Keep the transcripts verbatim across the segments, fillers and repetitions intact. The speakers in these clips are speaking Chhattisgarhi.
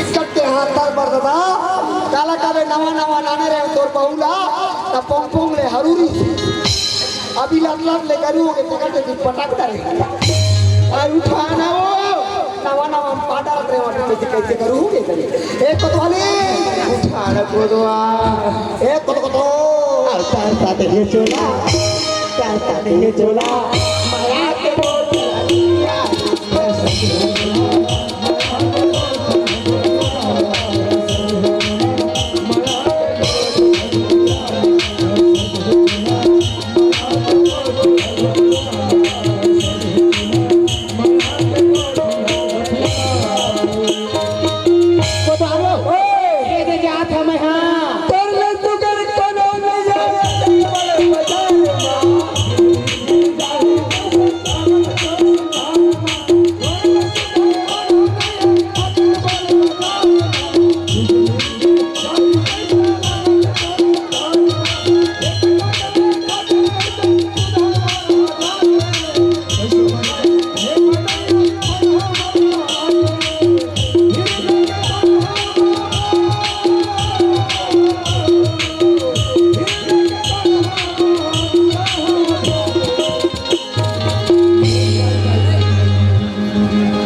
इकट्ठे हाथ ताल बर दादा, काला काले नवा नवा नाने रहे तोर बहू ला, त पोंग पोंग ले हरूरी। अभी लत लत ले करू होगे, पकड़ के पटक डरे। अरे उठा ना वो, नवा नवा पाडा रहे, कैसे कैसे करू होगे तनी। ए कोतवाली, उठा ना कोतवा। ए कोतो कोतो। अवतार साथ ये चोला, अवतार साथ ये चोला। माया के बोल। कोतवाल हो, ए दे जात हमें, हाँ। तोर ले तू कर कोनो नहीं जाए।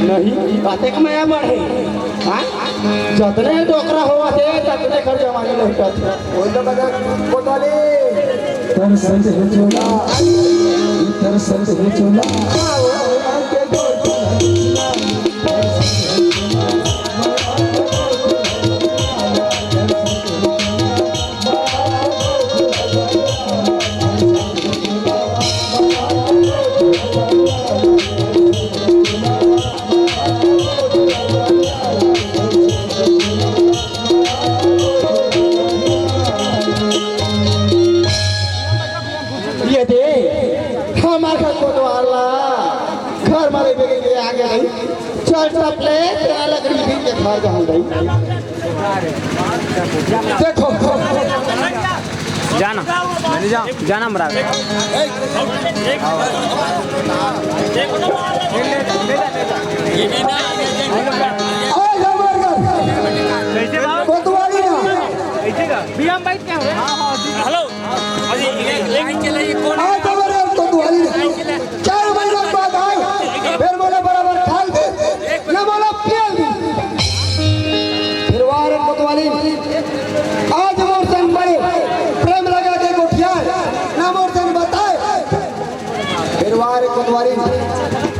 नहीं, बातें का मया बढ़े। हाँ? जतने डोकरा होवत हे, ततने कर जवानी लहुटत हे। बोल दो बजा, कोतवाली। तर संत हे चोला, तर संत हे चोला। ये दे, हमार घर कोतवाल ला, घर मा रहिबे के आगे नहीं। चल टपले, तेरा लकड़ी भी के घर जहाँ गई। देखो। जाना। जाना मरा। आज हमार घर कैसे बाबू? कोतवाली ना। कैसे का? भैया, हम बैठ के हैं। हेलो। अरे, ये, ये, ये, ये कौन है? आज हमारे यहाँ कोतवाली ना। चार महीना बाद आए, फिर मोला बराबर खाल दे, ना मोला पियल दे। फिर वार कोतवाली, आज मोर संग मरे, प्रेम लगा के गोठियाए, ना मोर संग बताए। फिर वार कोतवाली,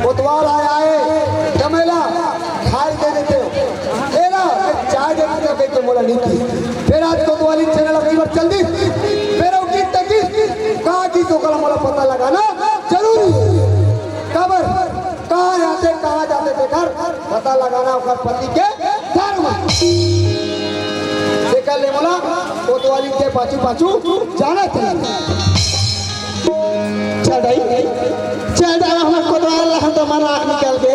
कोतवाल आए, आए, जमेला, खाए दे देते हो। एला, चाय दे देते हो, कह के मोला नहीं थी। फिर आज कोतवाली चैनल कई बार चल दी, फिर वो गीत तक की, कहाँ की तो कल मोला पता लगाना जरूरी है। काबर? कहाँ जाते, कहाँ जाते, तेकर पता लगाना ओकर पति के धर्म। तेकर ले मोला कोतवाली के पाछू पाछू जाना चाहिए। चल दाई, चल दाई, हमर कोतवाल ला तो मन आँख निकल के।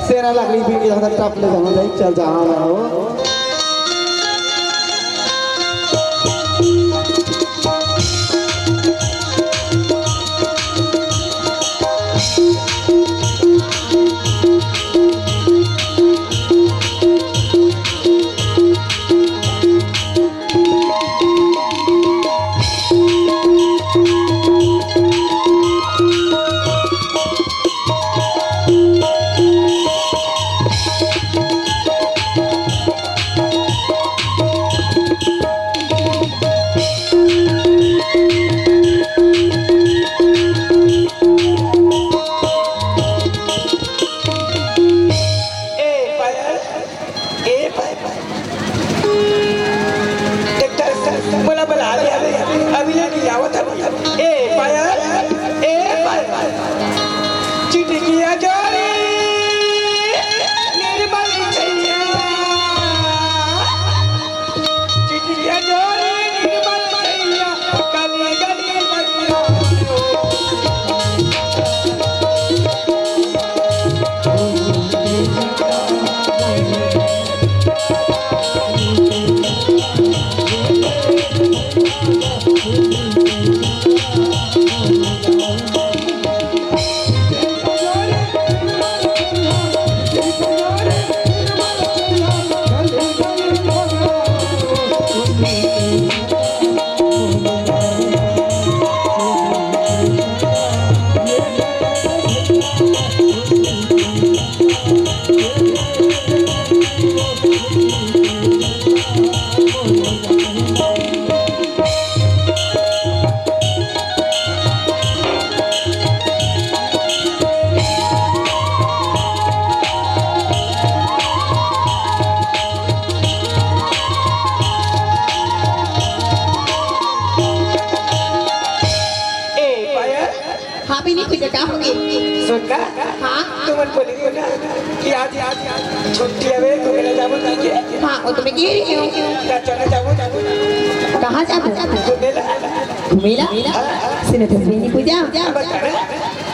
सेना लकड़ी बीन के जाना टप ले जाना दाई, चल जा, हाँ, हाँ, हो। का? हाँ। तुमन बोले हो ना कि आज, आज, आज छुट्टी हवे, घूमे ला जाबो कहिके। हाँ, वो तो मैं कह रही हूँ। का चला जाबो, जाबो? कहाँ जाबो? घूमे ला। घूमे ला? हाँ, हाँ। सुनत हस बहिनी पूजा? बता ना।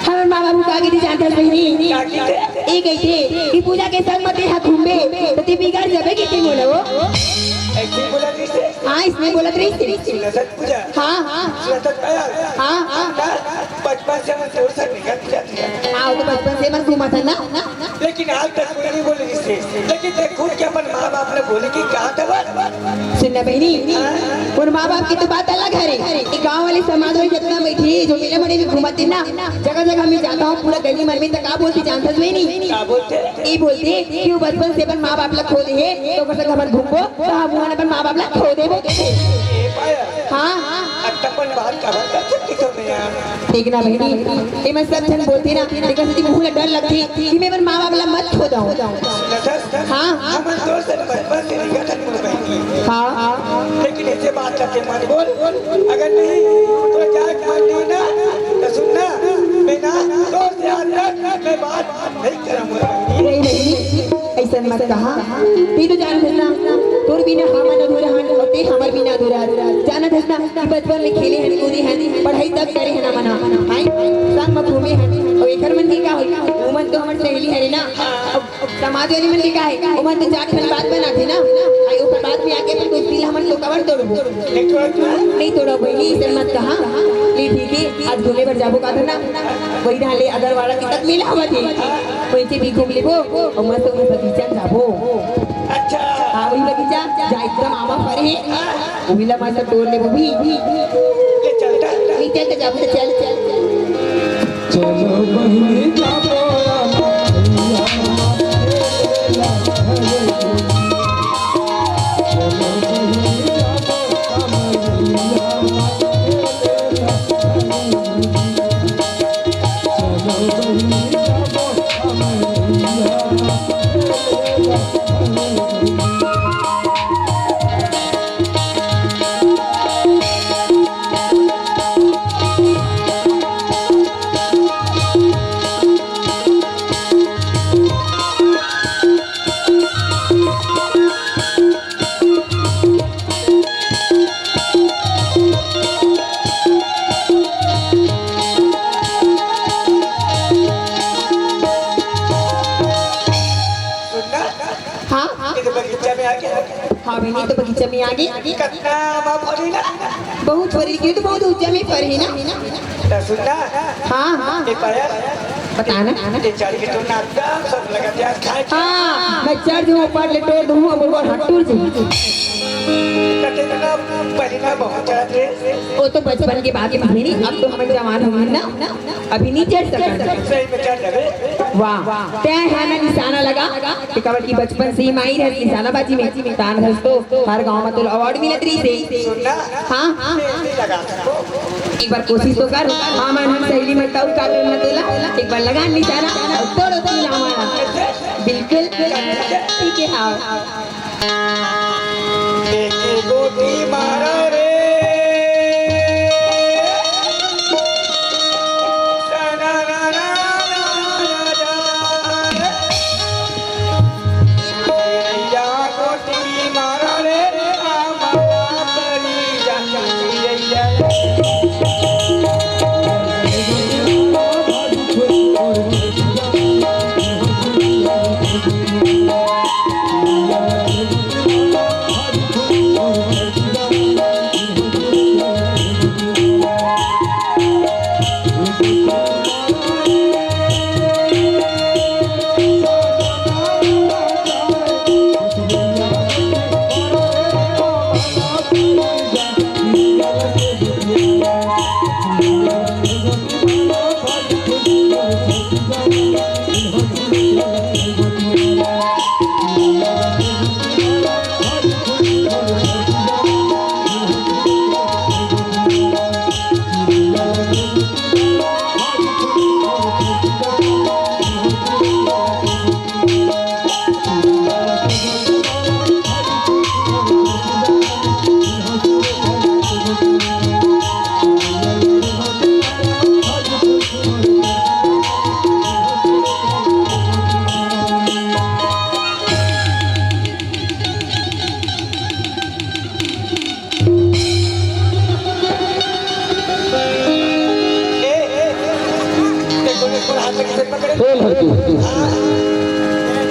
हमर माँ बाबू का कहिथे जानत हस बहिनी? का कहिथे? ए कहिथे कि पूजा के संग म तेहा घूमबे, त ते बिगड़ जाबे कहिथे मोला वो। ऐसे बोला कहिथे? हाँ, इसने बोलत रहिस। सुनत हस पूजा? हाँ, हाँ। सुनत हस पायल? हाँ, हाँ। का? बचपन से मैं तोर संग निकल जात हँव। हाँ, वो तो बचपन से हमन घूमत हन ना। लेकिन आज तक कोई नहीं बोले जिससे। लेकिन ते खुद के अपन माँ बाप ने बोले कि कहा था बात? सुन ना बहिनी, मोर माँ बाप के तो बात अलग हरे। ये गाँव वाले समाज वाले जतना बइठे, जो मेला मड़ई में घूमत हे ना, जगह जगह में जात हँव, पूरा गली मन में, त का बोलथे जानत हस बहिनी? का बोलथे? ये बोलथे कि वो बचपन से अपन माँ बाप ला खो दे हे, त ओकर संग हमन घूमबो, त हमन अपन माँ बाप ला खो देबो। ए पायल। हाँ। अतकन बात काबर करथे कि तो मैं यार। देख ना बहिनी, एमन सब झन बोलथे ना, तेकर सेती मुँह ला डर लगथे कि मैं अपन माँ बाप ला मत खो दँव। सुनत हस? हाँ। हमन तोर से बचपन से निकलत हन मोर बहिनी। हाँ। लेकिन ऐसे बात करके मत बोल। अगर नहीं, तो जाए के मन नहीं ना, तो सुन ना, मैं ना तोर से आज तक मैं बात नहीं करँव मोर बहिनी। नहीं, नहीं, अइसन मत कहा। ते तो जानत हस ना, तोर बिना हमन अधूरा हन, अउ ते हमर बिना अधूरा हस। जानत हस ना, कि बचपन ले खेले हन, कूदे हन, पढ़ाई तक करे हन हमन ह। हाय, संग म घूमे हन। अउ एकर मन के का होही? ओमन तो हमर सहेली हरे ना। अब, अब समाज वाली मन के का हे? ओमन तो चार ठन बात बनाथे ना। हाय, ओकर बाद में आके अपन दोस्ती ला हमन तो काबर तोड़बो? नहीं तोड़ो बहिनी, अइसन मत कहा। ले ठीक हे, आज घूमे बर जाबो का ना? वही डाले अगरवाड़ा के तक मेला होवत हे। वहीं से भी घूम लेबो अउ मस्त वही बगीचा में जाबो। अच्छा। हाँ, वही बगीचा, जहाँ एकदम आमा फरे हे। वही ला मस्त तोड़ लेबो भी। ले चल, चल। नहीं, चल, चल, जाबो, चल, चल, चल। चलो बहिनी जाबो रामा, भैया रामा, चलो बहिनी जाबो रामा, भैया रामा, चलो बहिनी जाबो रामा, भैया रामा। सुन ना, हाँ, हाँ। ये तो बगीचा में आ गया। हाँ बहिनी, तो बगीचा में आ गे। कतना आमा फरे ना? बहुत फरे, क्यों तो बहुत ऊंचा में फरे ना। तो सुन ना। हाँ, हाँ। ये पायल, बता ना। ये चढ़ के तो ना एकदम सब लगा दिया खाए के। हाँ, मैं चढ़ जाऊँ ऊपर ले तोड़ दूँ, अब वो हटूर जी। कते ना पहले ना बहुत चढ़त रहे। वो तो बचपन के बात है बहिनी, अब तो हम जवान हो गए ना। अभी नहीं चढ़ सकत। सही में चढ़ जाबे। वाह, तैं हा ना निशाना लगा, ते काबर कि बचपन से ही माहिर हस निशानाबाजी में। तान हस तो हर गांव में तोला अवार्ड मिलत रहिस हे। सुन ना, हाँ, हाँ। मैं नहीं लगा सकूं। एक बार कोशिश तो कर। हाँ, मैं हम सहेली में ताऊ का करना तोला। एक बार लगा निशाना, तोड़ तीन हमारा। बिल्कुल। ठीक है, हाँ। एके गोटी मारा रे।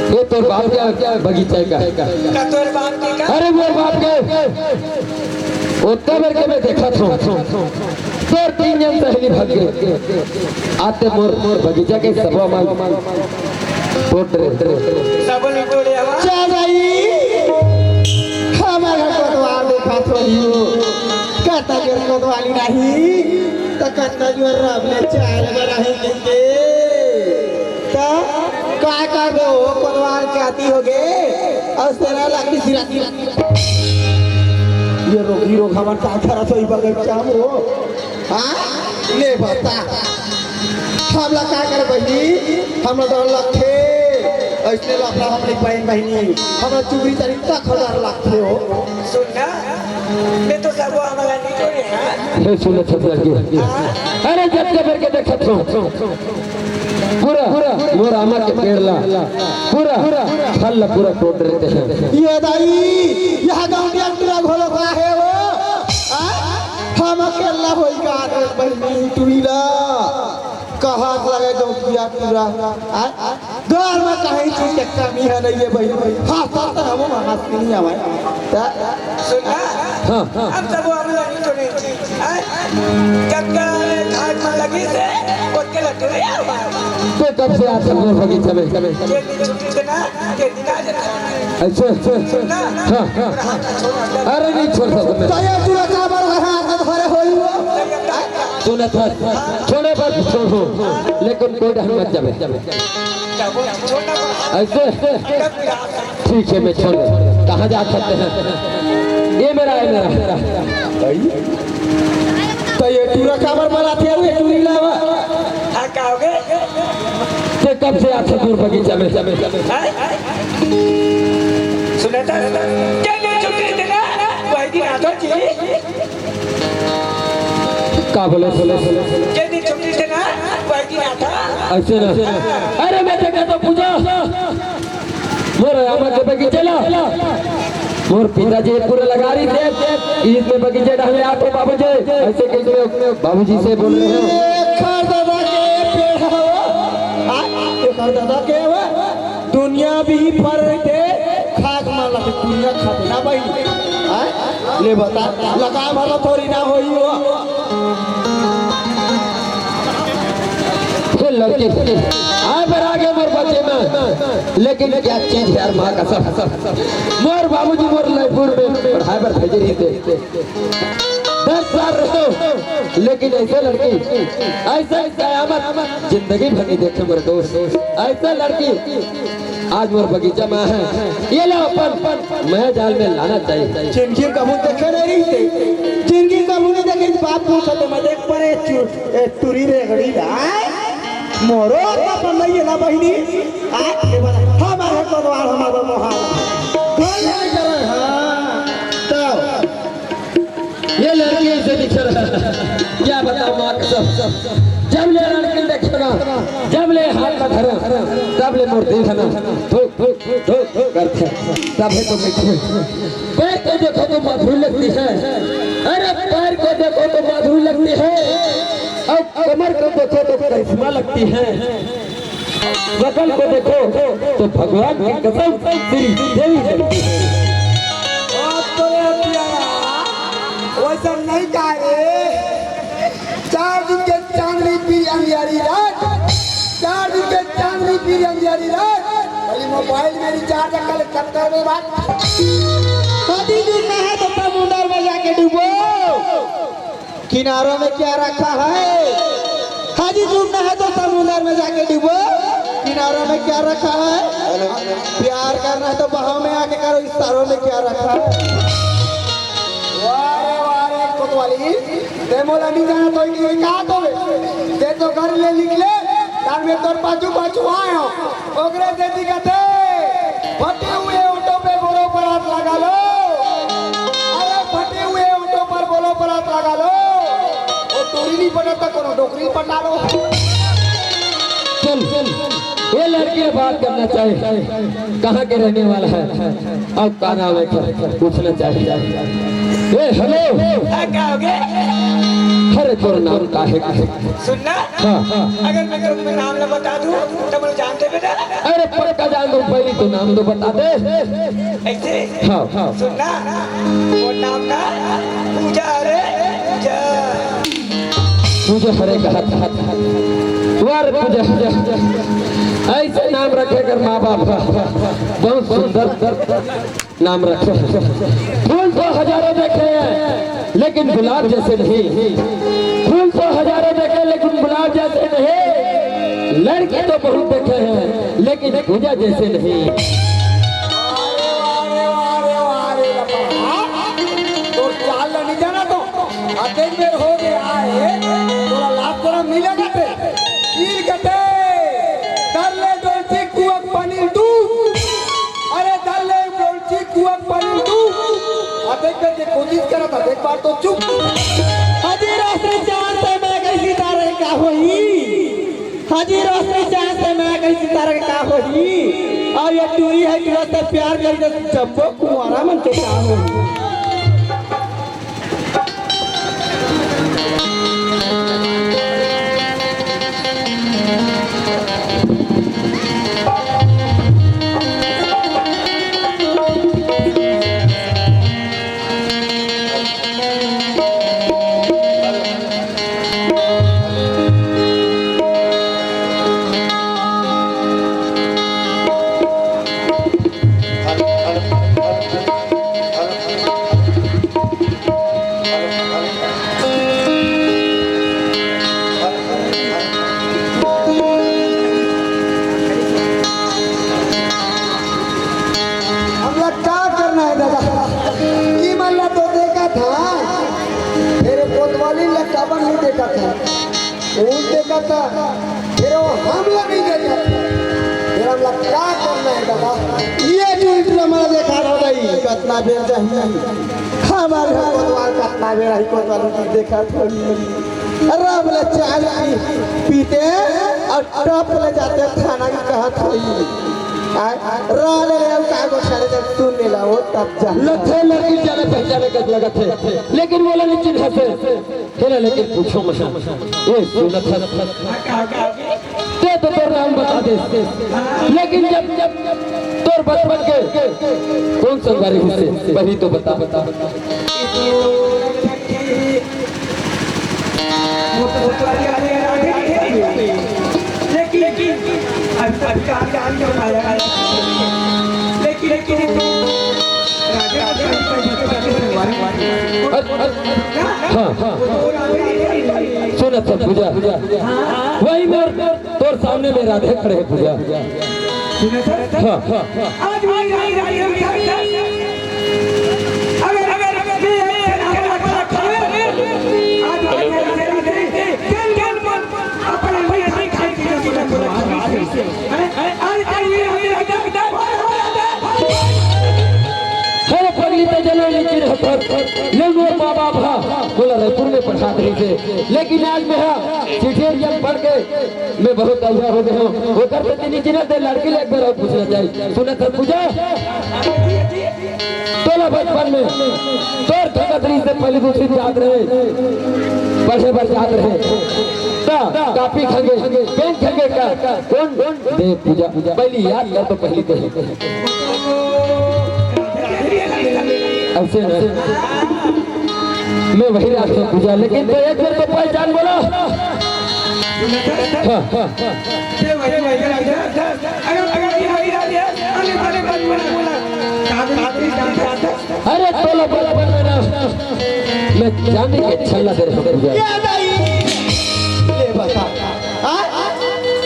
ये तोर बाप के बगीचा का? का तोर बाप के का? अरे मोर बाप के। ओतका बेर के मैं देखत हूँ, तोर तीन झन सहेली भग गे। आते मोर, मोर बगीचा के सबो मन टोट रे। सबो ल टोरे हवा। जा भाई, हमर घर कोतवाल देखत होही हो। कतना जोर कोतवाली नहीं, त कतना जोर रब ले चाल बनाही किनके। त का करबो, कोतवाल के आती होगे, अउ सेना लागी सिरा सिरा। ये रोगी रोग हमन का करत होही बगल चाम हो। हाँ? ले बता। हमला का कर बहिनी? हमला डर लगथे। अइसने लफड़ा हमनी बहिन बहिनी। हमला चुगरी चारी तक डर लगथे हो। सुन ना, मैं तो सबो हमला नहीं छोड़े, हाँ? हे सुन छतरा के। हाँ? अरे जब जब करके देखत हो। पूरा, पूरा मोर आमा के पेड़ ला, पूरा, पूरा फल ला पूरा टोट रहे हैं। ये दाई, यहाँ गाँव के अंतरा घोलो का है वो? आ? हम अकेला होई का रे बहिनी टुरी ला? कहाँ लगे गाँव की अंतरा? आ? घर में कहीं चीज के कमी है नहीं ये बहिनी। हाँ, सब तो हम वहाँ से नहीं आवे। त सुन ना, हाँ, हाँ। हम सब वो हम लोग तो नहीं थी, हैं? जब का घाट में लगी से, उसके लग गए। तो कब से आते हो बगीचे में? ये भी छुट्टी से ना, ये दिन आ जाता है। अच्छा, अच्छा। सुन ना, हाँ, हाँ। अरे नहीं छोड़ सकते। तो ये पूरा काबर है, हाथ धरे होई वो। सुनत हस, छोड़े बर छोड़ो, लेकिन कोई डहर मत जाबे। अइसे? ठीक है, मैं छोड़। कहाँ जा सकते हैं? ये मेरा है, मेरा। त ये टूरा काबर बनाथे, ये टूरी लावा। हाँ, का होगे? ते कब से आथे मोर बगीचा में? हाँ? सुना था? क्या नहीं छुट्टी देना? वही दिन आता जी। का बोले, बोले, बोले? जे दिन छुट्टी देना, वही दिन आता। अइसे ना। अरे मैं तो कहता पूजा, मोर आमा के बगीचे ला, मोर पिताजी पूरा लगा रही थे, ईद में बगीचे डाले आप बाबूजी, अइसे कह के बाबूजी से बोल रहे हो। ये खर दादा के पेड़ है वो। आ, ये खर दादा के वो। दुनिया भी फर रहिथे, खाक मान ला दुनिया खाते ना भाई। हाँ? ले बता, लगाम हला थोड़ी ना होई हो। ये लड़की, आए बर आगे मोर बच्चे में, लेकिन क्या चीज है यार, माँ कसम। मोर बाबूजी मोर लइपुर में पढ़ाई बर भेजे रहिथे। दस साल रहो, लेकिन अइसे लड़की, अइसे कयामत जिंदगी भर नहीं देखे मोर दोस्त। अइसे लड़की आज मोर बगीचा में है, ये ला अपन मया जाल में लाना चाहिए। जिनगी कभू देखे नहीं रहिथे, जिनगी कभू नहीं देखे, बाप पूछत हे, मैं देख परे चु-, ए, टुरी रेगड़ी ला, आय? मोरो तो अपन नहीं है ना बहिनी, आय? हमारे तो द्वार, हमारे मोहाल। कौन नहीं करे? हाँ, तो ये लड़की अइसे दिखे रहा, क्या बताओ माँ कसम। जब ले लड़की देखे ना, जब ले हाथ में धरा, तब ले मोर दिल है ना, धुक, धुक, धुक, धुक करथे, तब है तो मीठे। पैर को देखो तो मधुर लगती है, अरे पैर को देखो तो मधुर लगती है, और कमर को देखो तो करिश्मा लगती है। शकल को देखो तो भगवान की कसम श्री देवी लगती है। बात तो ये प्यारा, वैसा नहीं कहा रे। चार दिन के चांदनी फिर अंधियारी रात, चार दिन के चांदनी फिर अंधियारी रात। खाली मोबाइल में रिचार्ज कर ले, चक्कर में बात। कभी डूबना है तो समुंदर में जाके डूबो। किनारों में क्या रखा है? हाजी, डूबना है तो समुंदर में जाके डूबो। किनारों में क्या रखा है? प्यार करना है तो बहाव में आके करो। इशारों में क्या रखा है? वाह रे, वाह रे, कोतवाली, ते मोला नहीं जाना तो ये कहा तो बे? ते तो घर ले निकले, यार मैं तोर पाछू पाछू आए हूँ। ओकरे सेती कथे, फटे हुए ओंठों पे बोलो परात लगा लो। अरे फटे हुए ओंठों पर बोलो परात लगा लो। वो टूरी नहीं पटत त कोनो डोकरी पटा लो। चल, ये लड़की से बात करना चाहिए, कहाँ के रहने वाला है? अब का नाम है, पूछना चाहिए। ए, हेलो। हाँ, का होगे? अरे, तोर नाम का है? सुनना, हाँ। अगर मैं तोर नाम ना बता दूँ, तो मैं जान देबे ना। अरे, पक्का जान दूँ, पहली तो नाम तो बता दे। ऐसे? हाँ, हाँ। सुनना, वो नाम ना पूजा हरे, पूजा। पूजा हरे कहा था। वाह रे पूजा, पूजा। ऐसे नाम रखे कर माँ बाप, बहुत सुंदर नाम रखे। फूल तो हजारों देखे हैं, लेकिन गुलाब जैसे नहीं। फूल तो हजारों देखे, लेकिन गुलाब जैसे नहीं। लड़की तो बहुत देखे हैं, लेकिन पूजा जैसे नहीं। अरे वाह रे, वाह रे, वाह रे, बाबा। तोर चाल ल नहीं जाना तो। अतेक बेर हो गया है, तोला लात तोला मिलेगा ते। ईर कते, दर ले डोलची कुअक पनीर दू। अरे दर ले डोलची कुअक पनीर दू। अतेक बेर के कोशिश करत, एक बार तो चुप। हजी रोशनी चांद से मैं कहीं सितारे का होई। हजी रोशनी चांद से मैं कहीं सितारे का होई। और ये टूरी है, टूरा से प्यार कर दे, जब्बो कुंवारा मन के का होई। हमला का करना है दादा? ई मन ला तो देखा था, फिर कोतवाली ला काबर नहीं देखा था? उन देखा था, फिर वो हमला नहीं देखा था। फिर हमला का करना है दादा? ये जो इतना मना देखा था भाई, कितना बेर चाहिए? हमारे कोतवाल कितना बेर ही कोतवाल की देखा था। राम ला चाय पीते और टप ले जाते थाना की कहा था। आय, रा ले ले, अब काय को सारे जब सुन ले ला, वो तब जा। लथे लड़की जाने पहचाने के लगत है, लेकिन बोला नहीं चिन्ह से। तेरा लेकिन पूछो मत। ये सुनत है। ते तो तोर नाम बता दे। लेकिन जब, जब तोर बचपन के कौन संगवारी हिस्से, वही तो बता, बता, बता। लेकिन, लेकिन, अब, अब क्या, क्या, क्या, लेकिन, लेकिन, अरे, अरे, हाँ, हाँ। सुन, अच्छा, पूजा। वही में तोर सामने में राधे खड़े हैं, पूजा। हाँ, हाँ। अरे पगली, त जने लेकिन हथर ले मोर माँ बाप हा, बोला रायपुर में पढ़ात रहिसे, लेकिन आज मैं हा सिटी एरिया में पढ़ के मैं बहुत अगुआ हो गया हूँ। ओकर तो तेनी चिन्ह ते लड़की ले एक बार और पूछना चाहिए। सुनत है पूजा, तोला बचपन में तोर धोखाधड़ी से पहली दूसरी जात रहे, पढ़े बर जात रहे, त कापी खंगे, पेन खंगे का कौन दे पूजा? पहली याद कर तो पहली दे। ऐसे ना। मैं वही रात में पूजा, लेकिन तो एक बार तो पहचान बोला। हाँ, हाँ। अरे तोला बचपन में ना, मैं चांदी के छल्ला दे रहा हूँ पूजा। ये नहीं। ले बता। हाँ?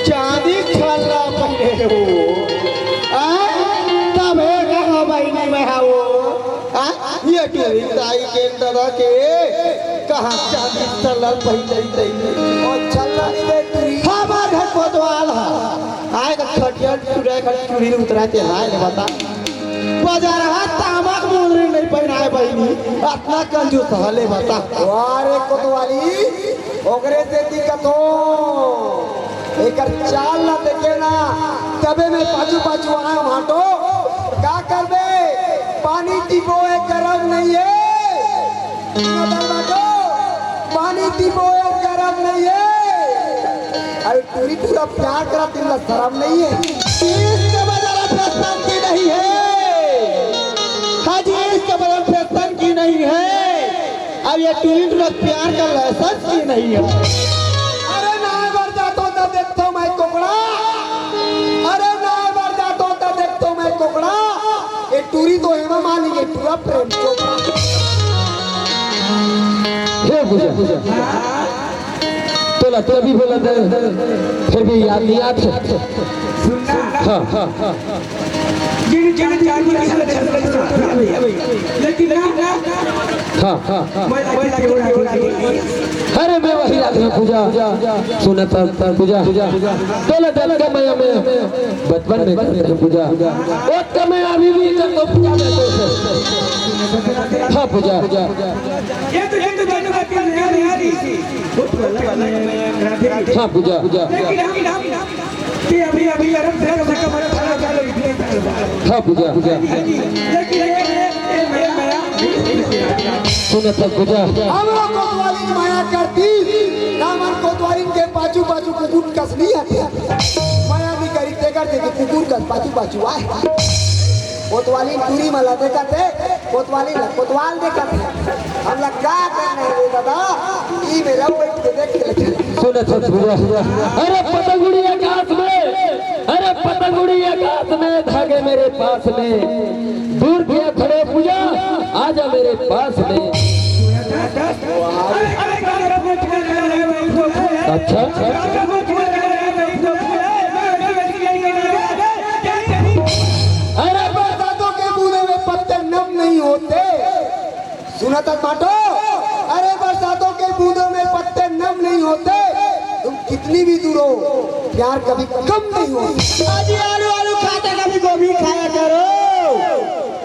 चांदी छल्ला पहने हो। हाँ? तबे कहा बहिनी में हा वो। हाँ? ये टूरी ताई के दादा के कहाँ चांदी छल्ला पहने तई। और छल्ला नहीं दे टूरी। हमार घर कोतवाल है। आए का खटिया टूरा, खटिया टूरी उतरा के हाय ले बता। बाजार हा तामाक मुंदरी नहीं पहनाए बहिनी। अतना कंजूस हले बता। वाह रे कोतवाली। ओकरे सेती कथो, एकर चाल ला देखे ना, तबे मैं पाछू पाछू आए हूँ, हटो। का करबे? पानी पीबो ए गरम नहीं है। नदर बाटो, पानी पीबो ए गरम नहीं है। अरे टूरी टूरा प्यार करा, तेला शरम नहीं है। इसके बजारा पे अब ये टूरी टूरा प्यार का लाइसेंस ही नहीं है। अरे नाय बर जातो त देखतो मैं कोकड़ा, अरे नाय बर जातो त देखतो मैं कोकड़ा। ये टूरी तो हेमा मालिनी के टूरा प्रेम चोपड़ा। हे पूजा, तोला तो अभी बोला था, फिर भी याद नहीं आते। हाँ, हाँ, हाँ। जिन, जिन, जिन, लेकिन ना, हाँ, हाँ, हाँ। अरे मैं वही रात में पूजा, सुना था, था पूजा, तोला जब का मैं, मैं बचपन में करते हैं पूजा, वो का मैं अभी भी कर दो पूजा में तो। हाँ पूजा। ये तो, ये तो, ये तो बात नहीं आ रही थी। हाँ पूजा। लेकिन हम, हम, कि अभी, अभी अरब से कम से कम अठारह साल बीतने का है। हाँ पूजा। लेकिन ये, ये, ये नया, नया सुनत है पूजा। हमरो कोतवाली मया करती, हमन कोतवाली के पाछू पाछू कुकुर कस नहीं हटे। मया नहीं करी, तेकर से कुकुर कस पाछू पाछू आए। कोतवाली टूरी मला देखत हे, कोतवाली ला कोतवाल देखत हे। हम ला का करना है रे दादा? ई में रहो, बैठ के देख के लेते हैं। सुनत है पूजा। अरे पतंग उड़ी आकाश में, अरे पतंग उड़ी आकाश में, धागे मेरे पास में। दूर किया खड़े पूजा, आजा मेरे पास में। अच्छा। अरे बरसातों के बूंदों में पत्ते नम नहीं होते। सुना था बाटो, अरे बरसातों के बूंदों में पत्ते नम नहीं होते। तुम कितनी भी दूर हो, प्यार कभी कम नहीं होता। हाँ जी, आलू आलू खाता कभी गोभी खाया करो।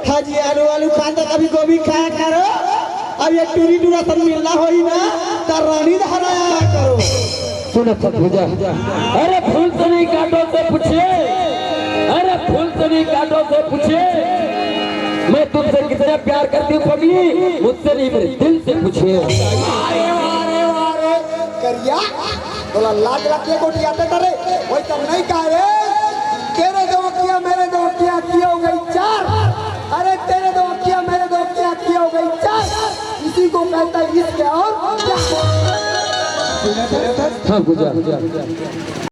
हाँ जी, आलू आलू खाता कभी गोभी खाया करो। अब ये टूरी टूरा सन मिलना होई ना, त रानी धराया करो। सुनत है पूजा। अरे फूल सनी कांटों से पूछिए, अरे फूल सनी कांटों से पूछिए, मैं तुमसे कितना प्यार करती हूँ पगली, मुझसे नहीं, मेरे दिल से पूछिए। अरे वाह, अरे वाह, अरे करिया, तोला लाज लगथे गोठियाथे तरे, वही तब नहीं कहा रे। तेरे दो अखियां, मेरे दो अखियां, अखियां हो गई चार। अरे तेरे दो अखियां, मेरे दो अखियां, अखियां हो गई चार। इसी को कहता है इश्क और प्यार। हाँ पूजा।